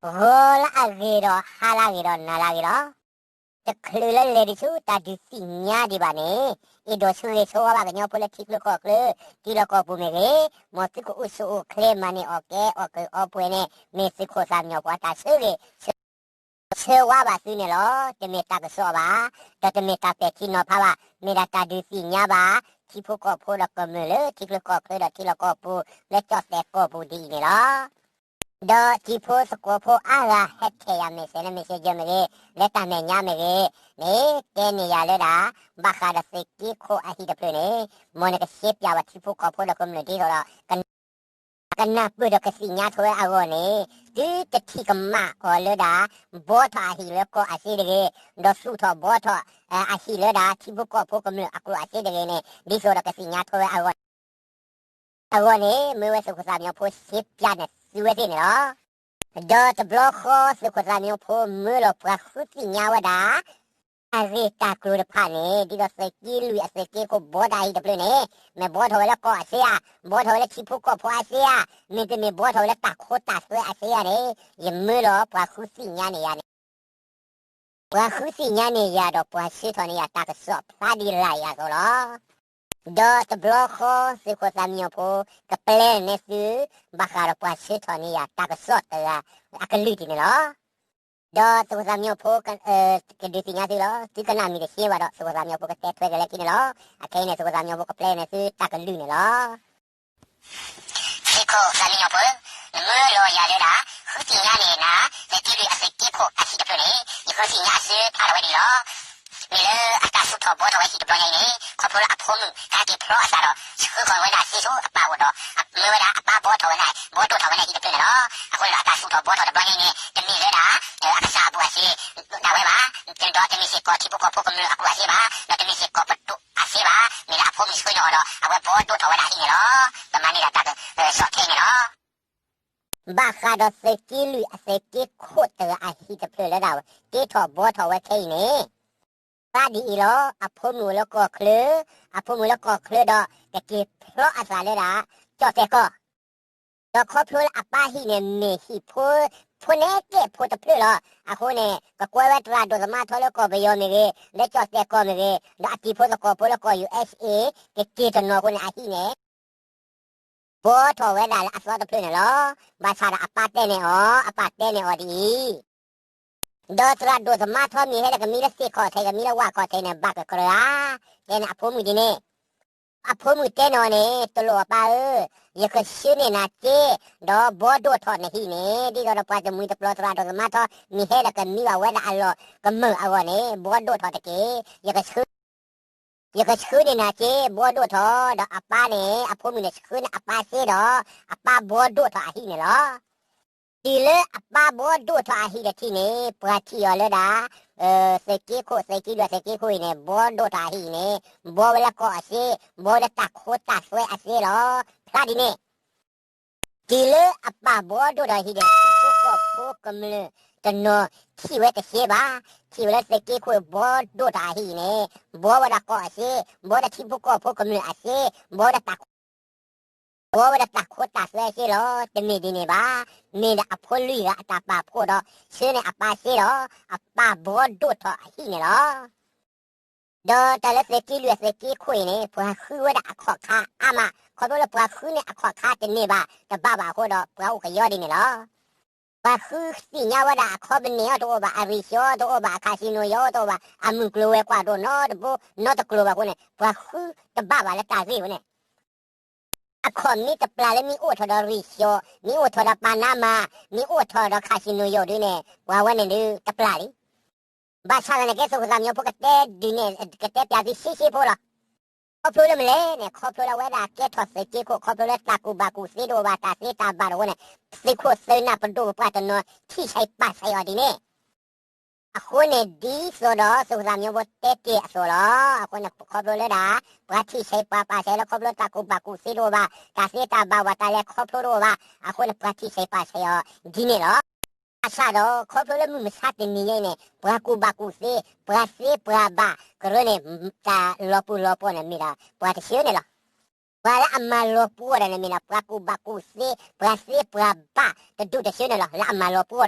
ဂီၤလၢအဂ့ၤဒီးဟါလၢအဂ့ၤဒီးနၤလၢအဂ့ၤလီၤ. တချုးလၢလဲၤဒံးဆူတၢ်ဒုးသ့ၣ်ညါဒံးဘၣ်န့ၣ်, အဲၣ်ဒိးဆၢဂ့ၤဆၢဝါဘၣ်ကညီဖိလၢထံချၢကီၢ်ချၢ, ထံလီၢ်ကီၢ်ပူၤမ့ၢ်ဂ့ၤ, မ်သုကအိၣ်ဆူၣ်အိၣ်ချ့ မၤန့ၢ်အီၣ်ကဲအီၣ်ကုၢ်အီပှဲၤန့ၣ် မ့ၢ်သုးခိၣ်သးမံညီၤပှၤတၢ်ဆၢဂ့ၤဆၢဝါဘၣ်သုန့ၣ်လီၤ. တမ့ၢ်တၢ်ကစီၣ်ဘၣ်, ဒီးတမ့ၢ်တၢ်ပဲာ်ထံနီၤဖးဘၣ်, မ့ၢ်ဒၣ်တၢ်ဒုးသ့ၣ်ညါဘၣ် ထံဖိကီၢ်ဖိဒီးကမျၢၢ်လၢထံချၢကီၢ်ချၢဒီးထံလီၢ်ကီၢ်ပူၤ လၢကၠီၣ်တဲၣ်ကီၢ်ပူၤဒ်အံၤန့ၣ်လီၤ. ဒီးတံၤဖိသကိးဖိအါဂၤဟဲထဲးယၤ message လၢ messenger မ့ၢ်ဂ့ၤ, လၢတၢ်မဲာ်ညါမ့ၢ်ဂ့ၤန့ၣ် တဲန့ၢ်ယၤလၢဒၣ် ဘၣ်ဃးဒီးသုးက့ခိၣ်အဟံၣ်တဖျၢၣ်န့ၣ်, မ်နကရှဲပၠးဝဲထံဖိကီၢ်ဖိဒီးကမျၢၢ်ဒ်သိးဒီး ကနၢ်ပၢၢ်ဒီးကသ့ၣ်ညါထီၣ်ဝဲအဂီၢ်န့ၣ်, သုတထံၣ်ကမၣ်အီၤလၢဒၣ် ဘှီထီၣ်အဟံၣ်လၢကီၢ်အစ့တဂ့ၤ, ဒီးသူၣ်ထီၣ်ဘှီထီၣ်အဟံၣ်လၢဒၣ် ထံဖိကီၢ်ဖိကမျၢၢ်အကျိာ်အစ့တဂ့ၤန့ၣ် ဒ်သိးဒီးကသ့ၣ်ညါထီၣ်ဝဲအဂီၢ်န့ၣ် အဂီၢ်န့ၣ် မ့ၢ်ဝဲသုးခိၣ်သးမံညီၤဖိရှဲပၠးန့ၢ်သုဝဲသ့ၣ်န့ၣ်လီၤ. ဒီးတဘျီဃီသုးခိၣ်သးမံညီၤဖိမၢလီၤပှၤဃုသ့ၣ်ညါဝဲဒၣ် တၢ်ဂ့ၢ်တၢ်ကျိၤတဖၣ်န့ၣ် ဒ်သိးသုးက့လွံၢ်အသုးက့ခိၣ်ဘှီတၢ်အဟံၣ်တဖျၢၣ်န့ၣ် မ့ၢ်ဘှီထီၣ်ဝဲလၢကီၢ်အစ့ဧါ, ဘှီထီၣ်ဝဲလၢထံဖိကီၢ်ဖိအစ့ဧါ, မ့တမ့ၢ်ဘှီထီၣ်ဝဲလၢတၢ်ခိတၢ်သွဲအစ့ဧါန့ၣ် ယမၢလီၤပှၤဃုသ့ၣ်ညါန့ၢ်ယၤန့ၣ် ပှၤဃုသ့ၣ်ညါန့ၢ်ယၤဒီးပှၤဆှၢထီၣ်န့ၢ်ယၤတၢ်ကစီၣ်ဖျါဒ်လာ်အံၤအသိးလီၤ. ဒီးတဘျီဃီသုးခိၣ်သးမံညီၤဖိ ကပျဲန့ၢ်သု ဘၣ်ဃးဒီးပှၤဆှၢထီၣ်န့ၢ်ယၤတၢ်ကစီၣ်တဂၤ အကလုၢ်ဒ်န့ၣ်လီၤ. ဒီးသုးခိၣ်သးမံညီၤဖိ ကဒုးသ့ၣ်ညါသုလီၤ. သုကနၣ်မ့ၢ်တသ့ဘၣ်ဒီး သုးခိၣ်သးမံညီၤဖိကတဲထွဲကလဲာ်ခံန့ၣ်လီၤ. အခဲအံၤန့ၣ် သုးခိၣ်သးမံညီၤဖိကပျဲန့ၢ်သုတၢ်ကလုၢ်န့ၣ်လီၤ. သုးခိၣ်သးမံညီၤဖိ, နမၢလီၤယၤလၢဒၣ် ဃုသ့ၣ်ညါန့ၢ်နၤ သုးက့လွံၢ်အသုးက့ခိၣ်အဟံၣ်တဖျၢၣ်န့ၣ် ယဃုသ့ၣ်ညါအဆၢဖျါထီၣ်ဝဲဒ်အံၤလီၤ. မ့ၢ်လၢအတၢ်သူၣ်ထီၣ်ဘှီထီၣ်ဝဲဟံၣ်တဘျီညါအံၤန့ၣ် ခီဖျိလၢအဖိမုၣ် ကဟဲက့ၤဖျီအသးဒီး ဆှၢဃီၤဝဲဒၣ်စ့ဆိအပၢ်အိၣ်ဒီး မၢဝဲဒၣ်အပၢ်ဘှီထီၣ်ဝဲဒၣ် ဘှီဒိၣ်ထီၣ်ဝဲဒၣ်ဟံၣ်တဖျၢၣ်န့ၣ်လီၤ. အဃိန့ၣ်ဒီးအတၢ်သူၣ်ထီၣ်ဘှီထီၣ်တဘျီညါအံၤန့ၣ် တမ့ၢ်လၢဒၣ် အကစၢ်အဘူးအစ့ ဒၣ်ဝဲဘၣ်, ဒီးတမ့ၢ်စ့ၢ်ကီးထံဖိကီၢ်ဖိကမျၢၢ်အဘူးအစ့ဘၣ်, ဒီးတမ့ၢ်စ့ၢ်ကီးပဒိၣ်အစ့ဘၣ်, မ့ၢ်လၢအဖိမုၣ်ဆှၢန့ၢ်အီၤဒီး အဝဲဘှီဒိၣ်ထီၣ်ဝဲဒၣ်ဟံၣ်န့ၣ်လီၤ. ပမၤန့ၢ်ဒၣ်တၢ်ကစီၣ်ခဲအံၤန့ၣ်လီၤ. ဘၣ်ဃးဒီးသုးက့လွံၢ်အသုးက့ခိၣ်တဂၤအဟံၣ်တဖျၢၣ်လၢဒၣ် က့ၤထီၣ်ဘှီထီၣ်ဝဲခဲအံၤန့ၣ် သးဒ်အံၤလီၤ. အဖိမုၣ်အိၣ်လၢကီၢ်ချၢ, အဖိမုၣ်လၢကီၢ်ချၢဒီး ကက့ၤဖျီအသးလၢဒၣ် ကၠီၣ်တဲၣ်ကီၢ်, ဒီးခီဖျိလၢအပၢ်ဟံၣ်န့ၣ် မ့ၢ်ဟံၣ်ဖိ, ဖိန့ၣ်ကဲးဖိတဖျၢၣ်လီၤ. အဃိန့ၣ် ကကွဲဝဲသရၣ်ဒိၣ်သမါထီလၢကီၢ်ပယီၤမ့ၢ်ဂ့ၤ, လၢကၠီၣ်တဲၣ်ကီၢ်မ့ၢ်ဂ့ၤ, ဒီးအတံၤဖိသကိးဖိလၢကီၢ် ယူၣ်အ့ၣ်အ့ၣ် ကက့ၤတနီၤအဃိန့ၣ် အဟံၣ်န့ၣ် ဘှီထီၣ်ဝဲဒၣ်လၢအသီတဖျၢၣ်န့ၣ်လီၤ. ဘၣ်ဆၣ်ဒီးအပၢ်တဲန့ၢ်အီၤ, အပၢ်တဲန့ၢ်အီၤဒ်အံၤ, ဒီးသရၣ်ဒိၣ်သမါထီမ့ၢ်ဟဲလၢကမံလၢသ့ၣ်ခီၣ်ထံး ကမံလၢဝၣ်ခီၣ်ထံးန့ၣ် ဘၣ်ကကြၢးဧါ, တဲန့ၢ်အဖိမုၣ်ဒ်န့ၣ်. အဖိမုၣ်တဲန့ၢ်အီၤန့ၣ်, တလိၣ်အပၢ်ဧၢ, ယကဆှၢန့ၢ်နၤစ့, ဒီးဘှီဒိၣ်ထီၣ်နဟံၣ်န့ၣ် ဒ်သိးဒီးပှၤတမှံၤတပျီၤသရၣ်ဒိၣ်သမါထီ မ့ၢ်ဟဲလၢကမံဘၣ်ဝဲဒၣ်အလီၢ်ကမၢၢ်အဂီၢ်န့ၣ် ဘှီဒိၣ်ထီၣ်တက့ၢ်. ယကဆှၢ ယကဆှၢန့ၢ်နၤစ့ ဘှီဒိၣ်ထီၣ်, ဒီးအပၢ်န့ၣ် အဖိမုၣ်န့ၣ် ဆှၢန့ၢ်အပၢ်စ့ဒီး အပၢ်ဘှီဒိၣ်ထီၣ်အဟံၣ်န့ၣ်လီၤ. တုၤလၢအပၢ်ဘှီဒိၣ်ထီၣ်အဟံၣ်တထံၣ်န့ၣ် ပှၤထံၣ်အီၤလၢဒၣ် သုးက့ခိၣ် သုးက့လွံၢ်အသုးက့ခိၣ်အံၤန့ၣ် ဘှီဒိၣ်ထီၣ်အဟံၣ်အံၤန့ၣ် ဘှီဝဲလၢကီၢ်အစ့, ဘှီဝဲလၢတၢ်ခိတၢ်သွဲအစ့လီၤ. ဖျါဒ်န့ၣ် တုၤလၢအပၢ်ဘှီဒိၣ်ထီၣ်အဟံၣ်န့ၣ် ထံဖိကီၢ်ဖိကမျၢၢ်တနီၤထံၣ်ဝဲတစ့ဘၣ်, ထံၣ်ဝဲလၢသုးက့ခိၣ်ဘှီဒိၣ်ထီၣ်အဟံၣ်အံၤန့ၣ် ဘှီဝဲဒၣ်ကီၢ်အစ့, ဘှီဝဲဒၣ်ထံဖိကီၢ်ဖိကမျၢၢ်အစ့, ဘှီဝဲဒၣ်တၢ် ဘှီဝဲဒၣ်တၢ်ခိတၢ်သွဲအစ့လီၤ. တမ့ၢ်ဒ်န့ၣ်ဘၣ်, မ့ၢ်ဒၣ်အဖိလွံၢ်ဂၤအတၢ်ပာ်ဖှိၣ်ဒီး ဆှၢန့ၢ်အပၢ်စ့ဒီး အပၢ်ဘှီဒိၣ်ထီၣ်အဟံၣ်န့ၣ်လီၤ. ဒီးတၢ်လၢသုးက့လွံၢ်အသုးက့ခိၣ်အံၤန့ၣ် ပှၤဃုဝဲဒၣ်အခီၣ်ခါအါမး, ခီဖျိလၢပှၤဃုန့ၢ်အခီၣ်ခါတန့ၢ်ဘၣ် တဘၣ်ဘၣ်အဃိဒီး ပှၤအိၣ်ကယီဒ်န့ၣ်လီၤ. ပှၤဃုသ့ၣ်ညါဝဲဒၣ်အခီပနံၣ်အီၤတအိၣ်ဘၣ်, အရံၡီတအိၣ်ဘၣ်, အခးစံနိယိၤတအိၣ်ဘၣ်, အမုၢ်ကျိၤဝဲၤကွာ်ဒိၣ်နီတဘိနီတကျိၤဘၣ်အဃိန့ၣ် ပှၤဃုတဘၣ်ဘၣ်လၢတၢ်ဂ့ၢ်ဝဲန့ၣ် အခီၣ်မ့ၢ်တပျၢ်လၢမ့ၢ်အိၣ်ထီၣ်ဒီးရံၡီ, မ့ၢ်အိၣ်ထီၣ်ဒီးပၤနါမၤ, မ့ၢ်အိၣ်ထီၣ်ဒီးခးစံနိယိၤဒ်န့ၣ် ပှၤဝဲန့ၣ်ဒုးတပျၢ်လံ. ဘၣ်ဆၣ်သနာ်က့ သုးခိၣ်သးမံညီဖိကတဲဒုးန့ၣ် ကတဲပၠးသုဆံးဆံးဖိလီၤ. ခီဖျိလၢမနုၤလဲၣ်န့ၣ် ခီဖျိလၢအဝဲဒၣ်ကဲထီၣ်သုးက့ခိၣ် ခီဖျိလၢတၢ်ကူၣ်ဘၣ်ကူၣ်သ့တအိၣ်ဘၣ် တၢ်သ့တၢ်ဘၣ်တအိၣ်န့ၣ် သုးခိၣ်သုးနၢ်ပဒိၣ်ပပှၢ်တနီၤ ထံၣ်ဆဲးပာ်ဆဲးအီၤဒ်န့ၣ် အဃိန့ၣ် ဒ်သိးဒီးသုးခိၣ်သးမံညီဖိတဲတ့ၢ်အသိးလီၤ. အဃိန့ၣ် ခီဖျိလၢဒၣ် ပှၤထံၣ်ဆဲးပှၤပာ်ဆဲးလၢ ခီဖျိတၢ်ကူၣ်ဘၣ်ကူၣ်သ့တအိၣ်ဘၣ် တၢ်သ့တၢ်ဘၣ်ဝဲတၢ်လဲၤခီဖျိတအိၣ်ဘၣ် အဃိန့ၣ် ပှၤထံၣ်ဆဲးပာ်ဆဲးအီၤဒ်န့ၣ်လီၤ. ဘၣ်ဆၣ်ဒီး ခီဖျိလၢမုၢ်မဆါတနံၤညါအံၤန့ၣ် ပှၤကူၣ်ဘၣ်ကူၣ်သ့ ပှၤသ့ပှၤဘၣ်ကရၢန့ၣ် တၢ်လီၤပှီၢ်လီၤပှီၢ်န့ၣ်မ့ၢ်ဒၣ်ပှၤတဆၢန့ၣ်လီၤ. ပှၤလၢအမၤလီၤပှီၢ်ဒၣ်န့ၣ်မ့ၢ်ဒၣ် ပှၤကူၣ်ဘၣ်ကူၣ်သ့ ပှၤသ့ပှၤဘၣ်တဒူၣ်တဆၢန့ၣ်လီၤ. လၢအမၤလီၤပှီၢ်ဒၣ်